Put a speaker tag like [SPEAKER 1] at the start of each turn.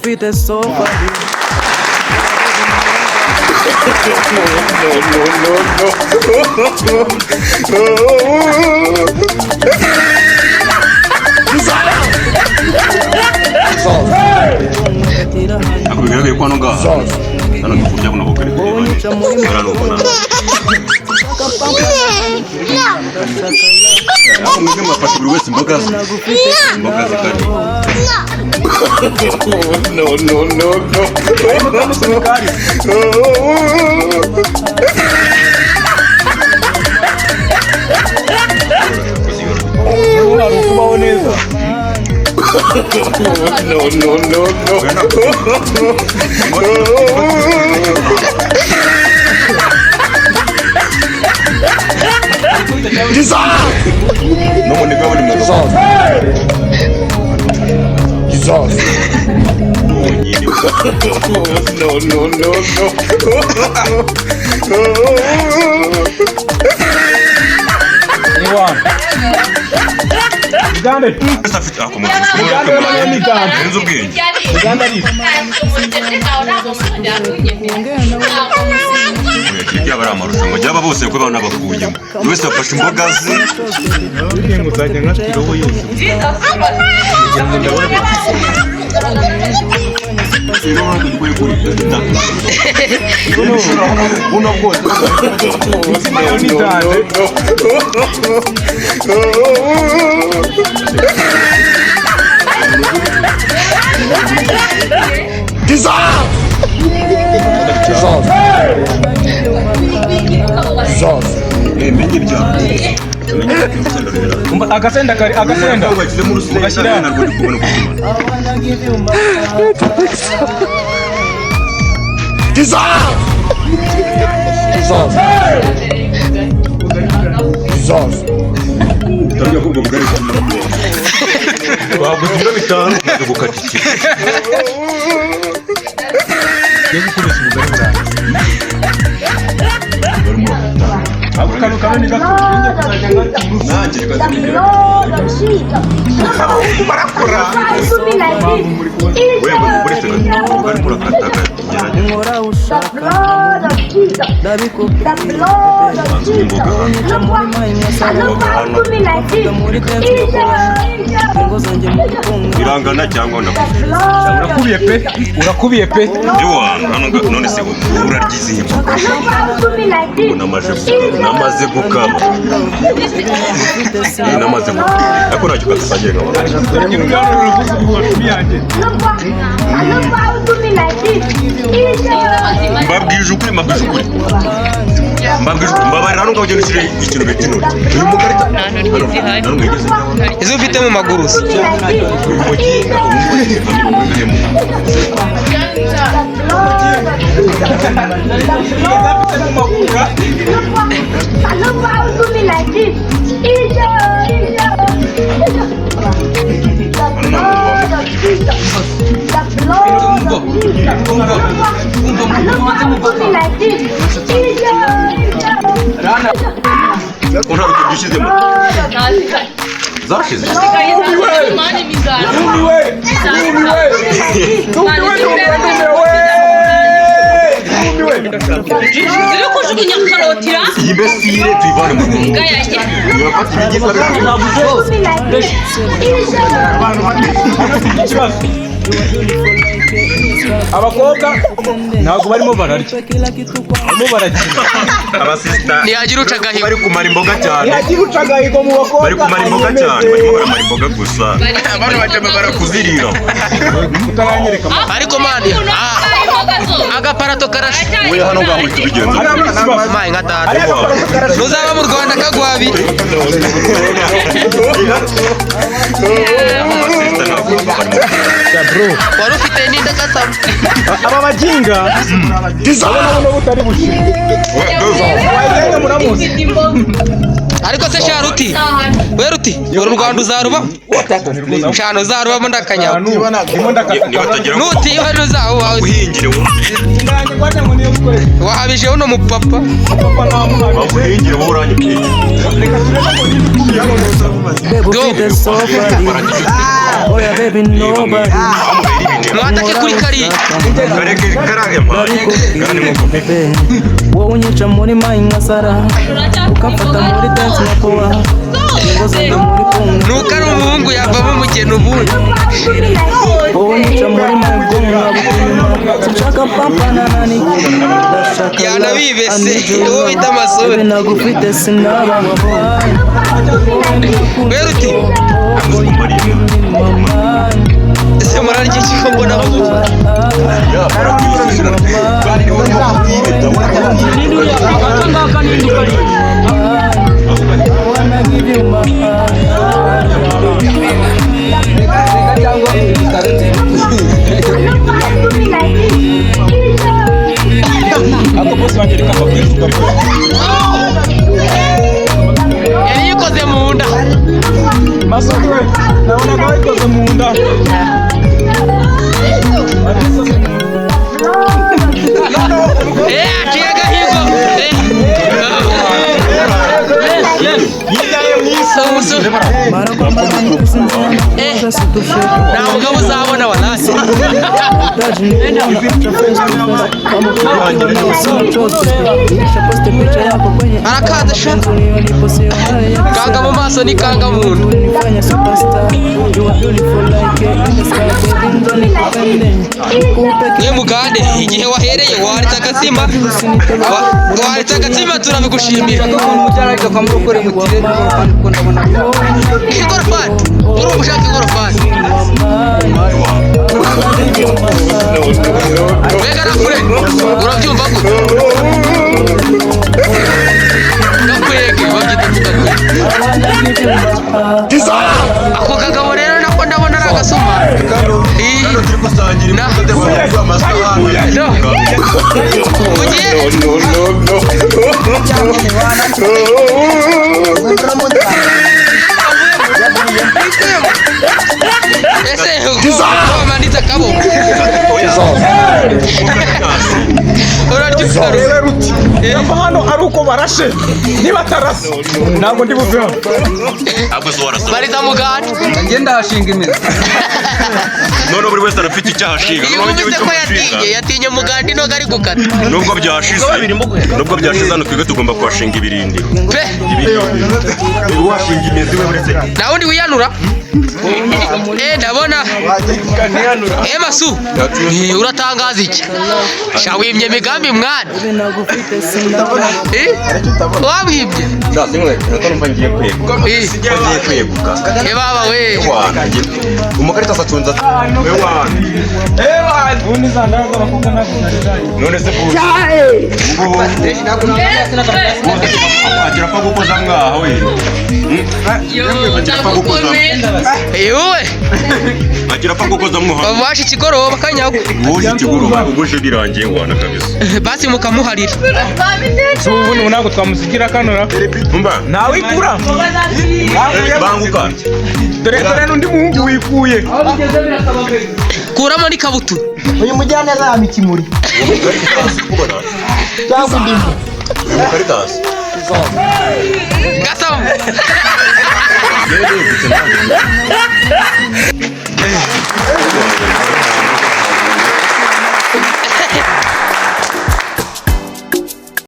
[SPEAKER 1] Nagufite so far.
[SPEAKER 2] Ako bigaragaye ko hano ngaha hano ndi kurya buno bugari baranuko nawe ariko mwebwe mwafashe buri wese imboga ze, imboga ze kandi.
[SPEAKER 3] No, no, no, no.
[SPEAKER 4] Hari ukubaho neza.
[SPEAKER 3] No, no, no, no.
[SPEAKER 2] N'umunega buri muntu wonyine.
[SPEAKER 3] No, no, no, no.
[SPEAKER 4] Uganda.
[SPEAKER 2] Wese afite ako muntu
[SPEAKER 4] Uganda n'Uganda.
[SPEAKER 2] nzi ubwenge.
[SPEAKER 4] Uganda ari
[SPEAKER 2] Byaba ari amarushanwa byaba bose kuko baba n'abakuyemo buri wese afashe imboga ze.
[SPEAKER 4] Buriya ngo uzajya nka kirobo yose.
[SPEAKER 2] Rero hano dukwiye kuri
[SPEAKER 4] Buno bwose. Insima yo ni dande.
[SPEAKER 2] Menye ibyaha.
[SPEAKER 4] Umva agasenda kari agasenda.
[SPEAKER 2] Bashyizemo urusenda
[SPEAKER 4] Ugashyira.
[SPEAKER 2] narwo ndi kubona kuzimana.
[SPEAKER 1] I wanna give you my heart.
[SPEAKER 2] Utangira kumva ubugari baguze ibiro 5 umaze gukata ikiro.
[SPEAKER 4] Yo gukoresha ubugari bwanjye.
[SPEAKER 2] Barimo barakata.
[SPEAKER 4] Ako kantu kamwe ni gato. Njye kuzajya nka kirusi.
[SPEAKER 2] Nanjye reka nzigera. Wewe uretse gato ubugari murakata gerageza.
[SPEAKER 1] Nkora ushaka ndabikubwira.
[SPEAKER 2] Banza imboga hano.
[SPEAKER 1] Muri ingo zanjye muri kumwe.
[SPEAKER 2] Irangana cyangwa ndakuze.
[SPEAKER 4] Urakubiye pe. Urakubiye pe.
[SPEAKER 2] Ewana hano none se wowe urarya izihe mboga? Ubu namaze gukaba, namaze gukaba. Namaze gukaba ariko ntacyo ukadusangiye nkabona.
[SPEAKER 4] Ngira ubwanwa uravuze ubu yanjye.
[SPEAKER 2] Mbabwije ukuri, mbabwije ukuri, mbabwije ukuri, mbabarira hano ngaho ugenda ushyire ikintu bita intoryi uyu mukarita hano hano mwigeze njyaho.
[SPEAKER 5] Izo ufite mu maguru se?
[SPEAKER 2] Uyu muginga ubu ngubu ni ko nta rutoki ushyizemo zashize.
[SPEAKER 4] Numiwe. Numiwe. Numiwe numiwe numiwe. Numiwe.
[SPEAKER 6] Uri kujugunya karotira.
[SPEAKER 2] Iyi mbesire tuyivane mu rugo irafata ibigize.
[SPEAKER 4] Ikibazo. Abakobwa ntabwo barimo bararya. Barimo barakina.
[SPEAKER 2] Abasista
[SPEAKER 5] Ntiyagira uca agahigo.
[SPEAKER 2] bari kumara imboga cyane.
[SPEAKER 4] Ntiyagira uca agahigo mu bakobwa.
[SPEAKER 2] Bari kumara imboga cyane, barimo baramara imboga gusa.
[SPEAKER 5] Bano bajama
[SPEAKER 2] kuzirira.
[SPEAKER 4] Utaranyereka.
[SPEAKER 5] Ariko mani, agaparato karashe.
[SPEAKER 2] We hano ngaho uhita ubigenza.
[SPEAKER 4] Hariya ni ikibazo.
[SPEAKER 5] Mayi nka data.
[SPEAKER 4] Hariya agaparato karashe.
[SPEAKER 5] Ntuzaba mu Rwanda kagwabi.
[SPEAKER 2] Abasista ntabwo barimo.
[SPEAKER 5] Wari ufite n'indakasamo.
[SPEAKER 4] Aba baginga urabona butari bushire. Wagenda muramuzi.
[SPEAKER 5] Ariko se sha Ruti, we Ruti, uru Rwanda uzaruba? Shano uzarubamo ndakanyagwa.
[SPEAKER 4] Ndimo ndakata.
[SPEAKER 2] Niba atagira ngo
[SPEAKER 5] Nutiba ntuzawuba.
[SPEAKER 2] uhingire wowe.
[SPEAKER 5] Wahabije uno mupapa.
[SPEAKER 2] Baguhingire wowe uranyibwiye.
[SPEAKER 1] Oya baby nobody.
[SPEAKER 5] Mwatake kuri kariya.
[SPEAKER 2] Kareke karage mpaye. Kandi nkuko
[SPEAKER 1] Wowe unyica muri mayi nka Sara, ukamfata muri dance nka Powa, ingo zanjye muri kumwe.
[SPEAKER 5] Nuko ari umuhungu yavamo umugeni ubundi.
[SPEAKER 1] Wowe unyica muri mayi bwonko, sinshaka pampa na nani, ndashaka
[SPEAKER 5] Yanabibese, uwo bita Masudi.
[SPEAKER 1] Baby nagufite sinaba.
[SPEAKER 5] Weruti. Ese murarya iki ko mbona yari yikoze mu nda?
[SPEAKER 4] Masudi we, nabonaga wayikoze mu nda.
[SPEAKER 5] Eh, aciye agahigo. Eh. Umusore. Eh, nta mugabo uzabona wallahi. Arakaza sha. Kanga mu maso ni kanga mu nda. Mwe mugande igihe wahereye waretse agatsima. Waretse agatsima turabigushimira. Igorofani urumva ushaka igorofani. Mbega nakure urabyumva gute? Gakwege babyita kugakwege. Ako kagabo rero nako ndabona ari agasuma. Ih,
[SPEAKER 2] turi gusangira
[SPEAKER 5] Na.
[SPEAKER 2] imbuto amasahani.
[SPEAKER 5] No. Ugiye
[SPEAKER 3] No, no, no.
[SPEAKER 5] Ese ko wamanitse akaboko urarya ukaruha.
[SPEAKER 4] Rero ruti, yava hano ari uko barashe, niba atarasa ntabwo ndi buve hano.
[SPEAKER 2] Ahubwo se warasaba.
[SPEAKER 5] Bariza muganda.
[SPEAKER 7] Njye ndahashinga imizi.
[SPEAKER 2] None buri wese arafite icyaha ashinga.
[SPEAKER 5] Iyo
[SPEAKER 2] Noneho njyewe
[SPEAKER 5] wumvise
[SPEAKER 2] icyo
[SPEAKER 5] ko
[SPEAKER 2] mushinga,
[SPEAKER 5] yatinye yatinye muganda inoga ari gukata.
[SPEAKER 2] nubwo byashize, nubwo byashize hano twebwe tugomba kuhashinga ibirindiro.
[SPEAKER 5] Pe
[SPEAKER 2] Ibirindiro. Washinga imizi we uretse.
[SPEAKER 5] Nta wundi wiyanura. Eh, ndabona. Eh, Masu. Eh, uratangaza iki? Sha wimye imigambi mwana. Eh? Wabwibye?
[SPEAKER 2] Sha sinkwe, numva ngiye kweguka.
[SPEAKER 5] Eh,
[SPEAKER 2] Ngiye kweguka.
[SPEAKER 5] eh baba we.
[SPEAKER 2] Ewana, umukarita acunza. Ewana.
[SPEAKER 4] Ubundi za ndaya z'abakobwa ntabwo zari zayo.
[SPEAKER 2] None se buzi. Ubu agira apfa gukoza mwaha we. Agira apfa gukoza.
[SPEAKER 5] Eh, wowe.
[SPEAKER 2] Agira apfa gukoza mwaha.
[SPEAKER 5] Babasha ikigoroba kanyago.
[SPEAKER 2] Wowe ikigoroba ubwo birangiye wana kabisa.
[SPEAKER 5] Basi mukamuharira.
[SPEAKER 4] Si ubu ntabwo twamusigira kanura.
[SPEAKER 2] Umva.
[SPEAKER 4] Ntawikura.
[SPEAKER 2] Banguka.
[SPEAKER 4] Dore dore n'undi muhungu wikuye.
[SPEAKER 5] Kuramo n'ikabutura.
[SPEAKER 8] Uyu mujyaneza yama ikimuri
[SPEAKER 2] Kubona.
[SPEAKER 8] cyangwa indimu.
[SPEAKER 2] Umukaritasi.
[SPEAKER 5] Gasabo.